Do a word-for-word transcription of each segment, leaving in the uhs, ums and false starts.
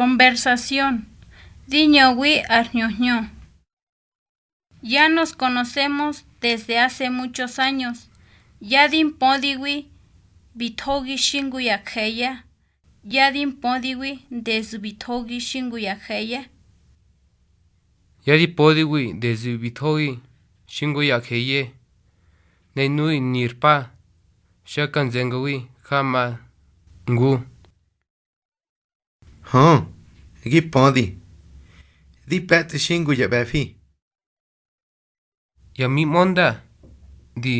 Conversación. Di ñöwi ar hñö hñö. Ya nos conocemos desde hace muchos años. Ya di mpödiwi bi thogi xi ngu ya je̱ye̱. Ya di mpödiwi desde bi thogi xi ngu ya je̱ye̱. Ya di pödiwi desde bi thogi xi ngu ya je̱ye̱. Ne nuyu̱ nir pa, xaka nzengawi ha ma ngu. Hö, gi pödi. Di pe̱tsꞌi xi ngu ya ꞌbe̱fi. Ya mi ꞌmönda di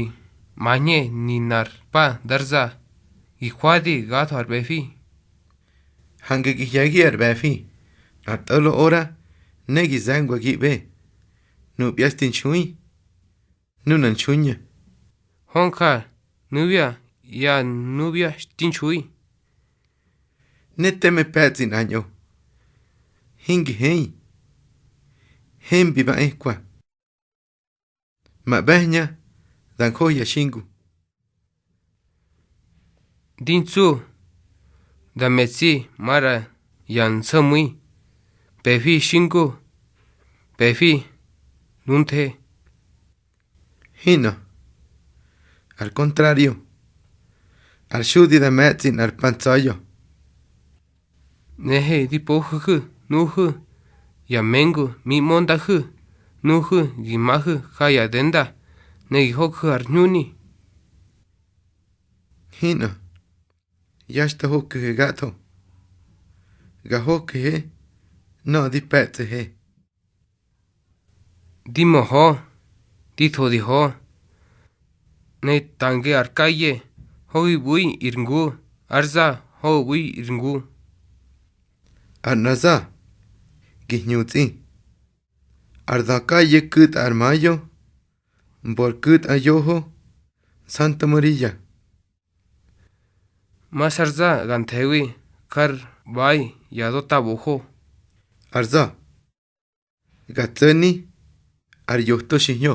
mañhe ni nar pa dar za, gi jwadi gatho ar ꞌbe̱fi. Jange gi hye̱gi ar ꞌbe̱fi, ar tꞌolo ora, ne gi ze̱ngwa gi ꞌbe. Nupya xti nxui, nuna nxuiña. Hönja, nubya, ya nubya xti nxui. Ne teme pe̱tsꞌi nꞌañꞌo. Hingi heñi. Hembi ba ekwa. Ma ꞌbe̱hña, da njohya xi ngu. Di ntsu, da metsꞌi maꞌra ya nso̱mu̱i, pe̱fi xi ngu, pe̱fi nunthe. Hinꞌö. Ar kontrario, ar xudi da me̱tsꞌi nꞌar pa ntsa̱ya̱. Nꞌehe di poju̱hu̱ nuju̱ ya mengu mi ꞌmöndaju̱, nuju̱ gi maju̱ ha ya denda, ne gi hoju̱ ar hñuni. Hinꞌö, ya xta hokihe gatho. Ga hokihe nöꞌö di pe̱tsꞌahe. Di mö hö, di tho di hö. Ne tange ar kaye, hogi ꞌbu̱i ir ngu, ar za, hogi ꞌbu̱i ir ngu. Ar nꞌa za, gi hñutsꞌi. Ar dökaye ku̱tꞌa ar Mayo, Mborku̱tꞌa yoho, Santa Maria. Masar za ga nthewi, kar ꞌba̱i ya dötaboho. Ar za. Ga tso̱ni ar yoto xi hñö.